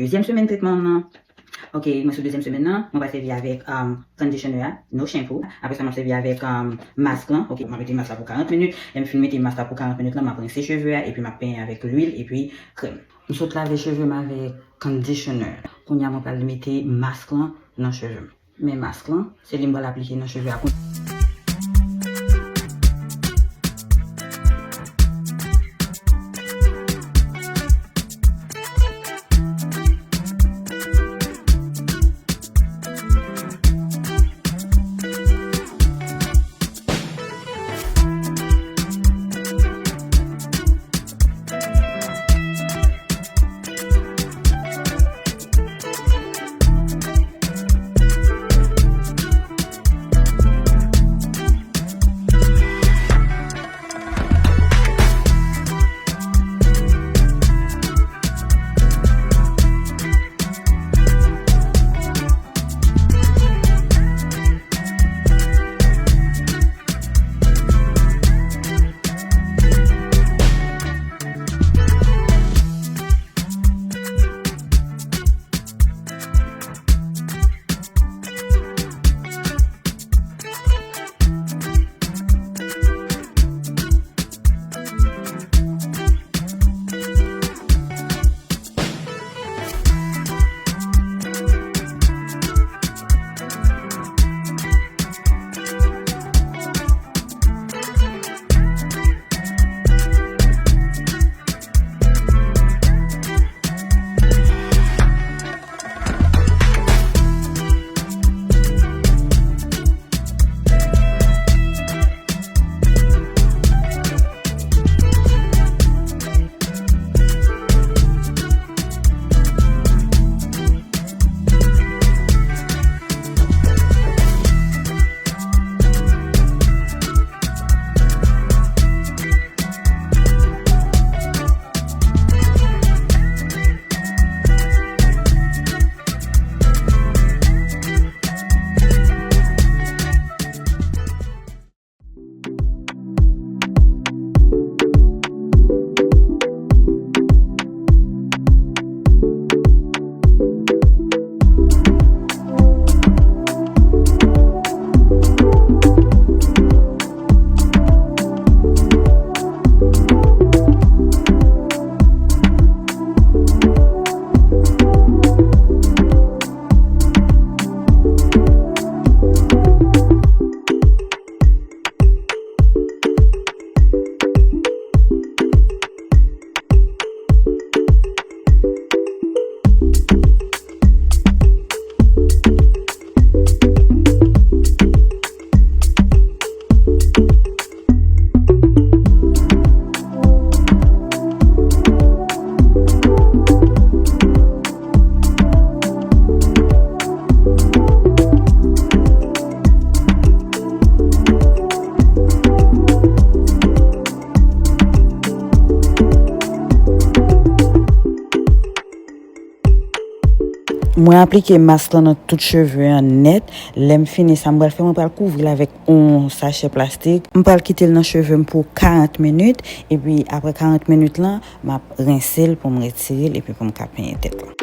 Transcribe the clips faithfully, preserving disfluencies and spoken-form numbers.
Dezyèm semèn tretman m nan. Ok, mwen sou dezyèm semèn nan. Mwen pral sèvi avèk, um, conditioner a, No Shampoo. Apre sa, mwen sèvi avèk, um, mask lan. Ok, mwen mete mask la pou karant minit. Lè m fin mete mask la pou karant minit lan, m ap rense cheve a, epi m ap penyen avèk lwil, epi krèm. M sot lave cheve m avèk conditioner. Kounye a, mwen pral mete mask lan nan cheve m. Men mask lan, se li m pral aplike nan cheve a kounye a. Mwen aplike mask lan nan tout cheve an nèt. Lè m fini sa m pral fè, mwen pral kouvri l avèk yon sachè plastik. M pral kite l nan cheve m pou karant minit, epi apre karant minit lan, m ap rense l pou m retire l epi pou m ka penyen tèt lan.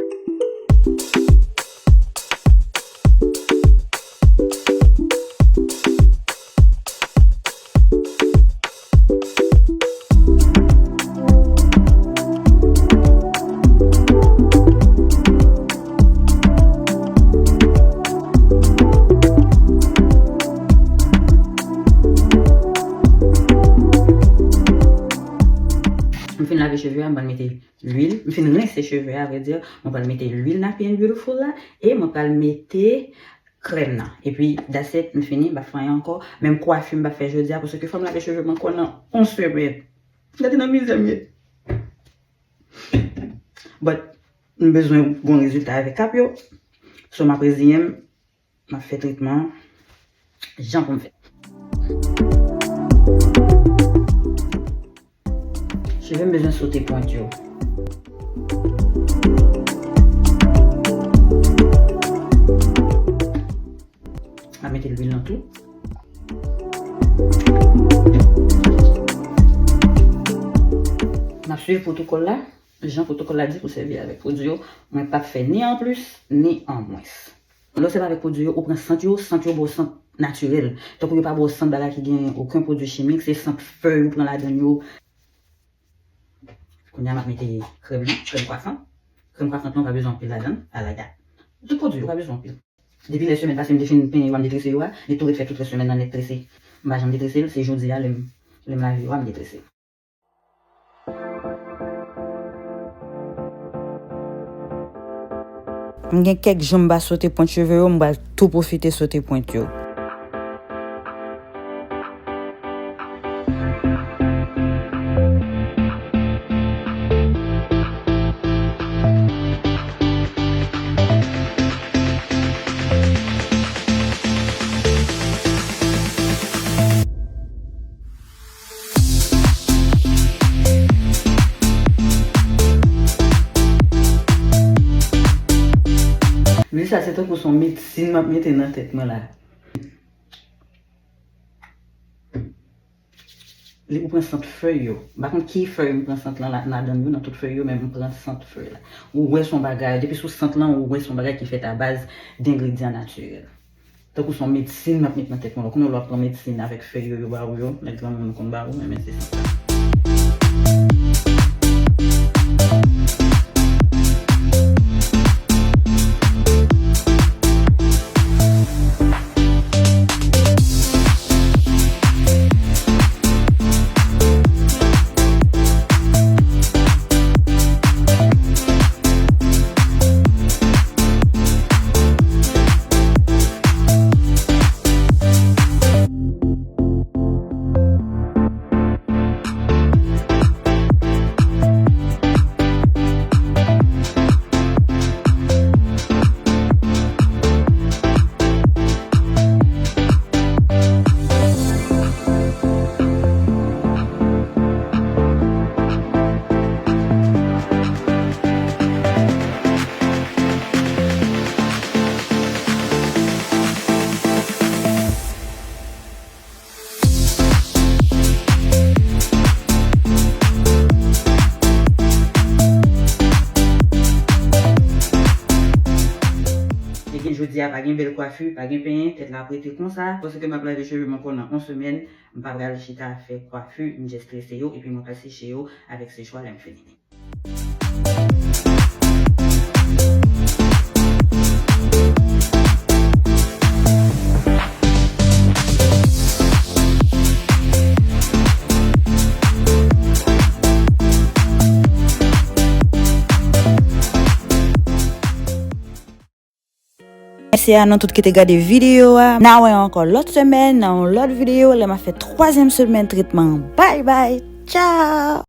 M fin lave cheve a, m pral mete lwil. M fin rense cheve a, a vrè di, mwen pral mete lwil Nappy and Beautiful la e mwen pral mete krèm nan. Epi, that's it, m fini, m pa fè anyen ankò. Menm kwafi m pa fè jodi a, paske fò m lave cheve m ankò nan yon semèn. Gade nan mizè m ye. But, m bezwen gon rezilta avèk kap yo. So, m ap reziyen m, m ap fè tretman an jan pou m fè. Cheve m bezwen sote pwent yo. M ap mete lwil nan tou. M ap swiv pwotokòl la. Jan pwotokòl la di pou sèvi avèk pwodui yo, mwen p ap fè ni an plis, ni an mwens. Lè w sèvi avèk pwodui yo, ou pran sant yo, sant yo ba w sant natirèl. Tankou yo pa ba w sant bagay ki gen okenn pwodui chimik, se sant fèy ou pran ladann yo. Kounye a, m ap mete krèm nan, krèm kwafan. Krèm kwafan lan, ou pa bezwen anpil ladann, I like that. Tout pwodui yo, ou pa bezwen anpil. Depi lè semèn pase, m te fin penyen yo a, m te trese yo a, li tou ret fè tout rès semèn nan nèt trese. M pa janm detrese l, se jodi a, lè m, lè m lave yo a, m detrese l. M gen kèk jou m pa sote pwent cheve yo, m pral tou pwofite sote pwent yo. Lwil sa se tankou se yon medsin m ap mete nan tèt mwen la. Li, ou pran sant fèy yo. M pa konn ki fèy m pran sant lan la, ladann yo, nan tout fèy yo, men m pran sant fèy la. Ou wè se yon bagay, depi sou sant lan, ou wè se yon bagay ki fèt a baz dengredyan natirèl. Tankou se yon medsin m ap met nan tèt mwen. Kounye a w ap pran medsin avèk fèy yo, yo ba ou yo, nèg granmoun nou konn ba ou, men, men se sant la. Ebyen, jodi a pa gen bèl kwafi, pa gen penyen, tèt la ap rete konsa, paske m ap lave cheve m ankò nan yon semèn, m pa pral chita fè kwafi, m jis trese yo, epi mwen pral seche yo avèk sechwa lè m fini. Mèsi a nou tout ki te gade videyo a. N a wè ankò lòt semèn nan yon lòt videyo lè m a fè twazyèm semèn tretman an. Bye bye. Tchao.